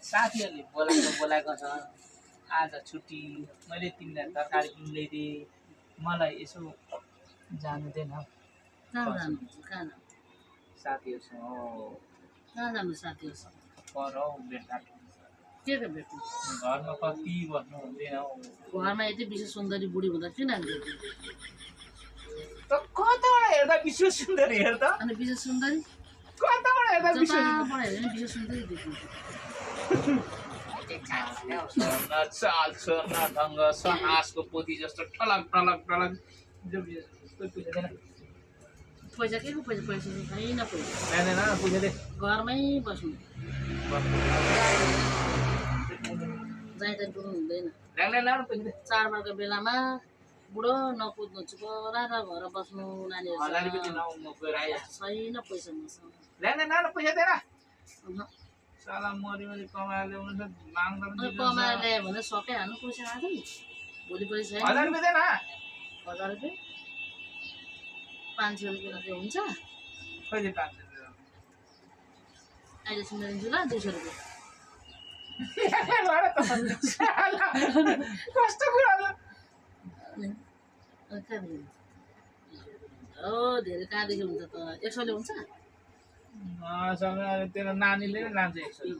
साथीहरूले बोलाएको छ आज छुट्टी मैले तिमीलाई तरकारी किन ल्याइदिएँ मलाई यसो जानु दिएन साथीहरूसँग पर हौ भेटघाट के त भेट्नु घरमा कति बस्नु हुँदैन हौ घरमा यति विशेष सुन्दरी बुढी हुँदा किन भेट्नु त कताबाट हेर्दा विश्व सुन्दर हेर त अनि विशेष सुन्दरी कताबाट हेर्दा विश्व विशेष सुन्दरी देख्नु चाल न ढङ्ग सनासको पोथी जस्तो टलक टलक टलक पैसा के को पैसा पैसा छैन पैसा जानेन पैसा दे घरमै बस्नु जाइ त डुल्नु हुँदैन ल्याउनु पैसा दे चाडबाडको बेलामा बुढो नकुद्नु चुपरा र घर बस्नु नानीहरू 1000 रुपैयाँ दिन आउँ म गएर आइहाल्छु छैन पैसा मसँग ल्याउनु पैसा दे न साला मरि कमाएर ल्याउनु त माग्दा पनि कमाएर ल्यायो भने सकिहाल्नु पैसा आज नि भोलि पैसा छैन 1000 रुपैयाँ दे न 1000 रुपियाँ 500 रुपियाँ चाहिँ हुन्छ कहिले 500 रुपैयाँ अहिले सुनेर दिन्छु ल 200 रुपियाँ कस्तो कुरा हो धेरै कहाँदेखि हुन्छ त 100 ले हुन्छ तेरो नानीले नै लान्छ 100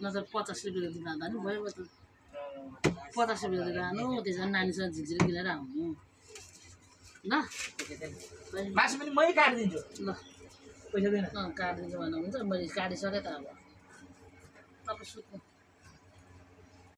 नत्र 50 रुपियाँ दिँदा नि भयो त 50 रुपियाँ दिएर आउनु त्यसमा नानीसँग झिझिर किनेर आउनु ल मासु पनि मै काटिदिन्छु ल पैसा दिन काटिदिन्छु भन्दा हुन्छ मैले काटिसकेँ त अब तपाईँ सुत्नु